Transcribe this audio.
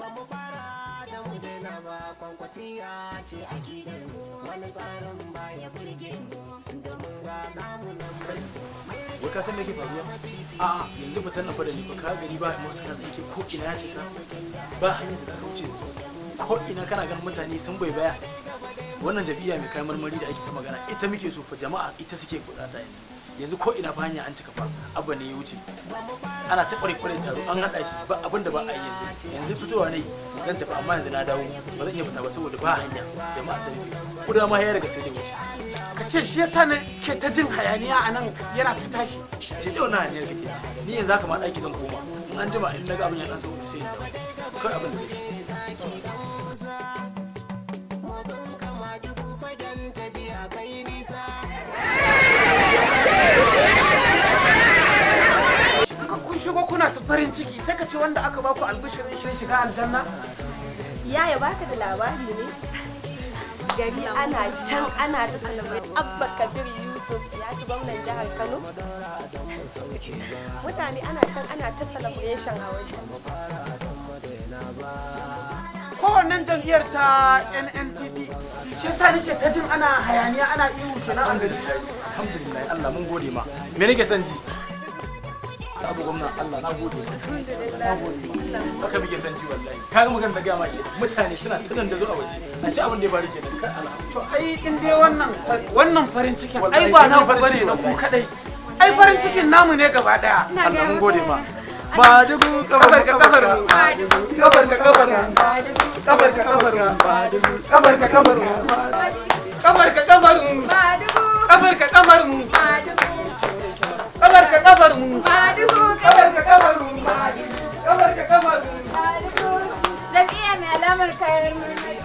Ba mu fara da mu daina ba, Kwankwasiya ce akidar mu. Wani tsarin ba ya burge mu, domin ga namu nan. Wai ka san me ke faruwa? A'a, yanzu fitan nan fa da ni fa, ka gari ba masu kan tsinke, ko ina ya cika, ba hanyar da zaka wuce, ko ina kana ganin mutane sun bai baya. Wannan jam'iyya mai kayan marmari da ake ta magana, ita muke so fa. Jama'a ita suke bukata yanzu. Yanzu ko ina fa hanya an cika fa. Abba ne ya wuce, ana ta kware kware, taro an haɗa shi, ba abin da ba a yi. Yanzu yanzu fitowa ne zan tafi, amma yanzu na dawo, ba zan iya fita ba saboda ba hanya, jama'a sun rufe. Kuda ma ya daga sai da wuce. Ka ce shi yasa na ke ta jin hayaniya a nan yana ta tashi. Ce da wannan hayaniyar kake, ni yanzu haka ma ɗaki zan koma. In an jima in naga abin ya ɗan sauki sai in dawo. Kai, abin da zai Motsin kama dubu fagen tafiya kai nisa. Haka kun shigo kuna ta farin ciki, sai ka ce wanda aka baku albishirin shi shiga aljanna. Yaya, baka da labari ne? Gari ana can ana ta celebrate. Abba Kabir Yusuf ya ci gwamnan jihar Kano. Mutane ana can ana ta celebration a wajen. Kowannen jam'iyyar ta NNPP, shi yasa nake ta jin ana hayaniya, ana ihu kenan a gari. Alhamdulillah, Allah mun gode ma. Me nake son ji? Abu gwamna, Allah na gode, na gode. Haka muke son ji wallahi. Kaga magana da gaya ma, mutane suna ta da zo a waje, a shi abin da ya faru kenan. Kai, Allah. To ai in dai wannan farin cikin ai Wallahi, ba na ni ku farin bane ciki na ku wallahi. kadai, ai farin cikin namu ne gaba daya. Allah mun gode ma. Madugu kafar ka kafar kafar ka kafar kafar ka kafar kafar ka kafar kafar ka kafar kafar ka kafar kafar ka kafar kafar ka kafar kafar ka kafar. Jam'iyya mai alamar kayan marmari.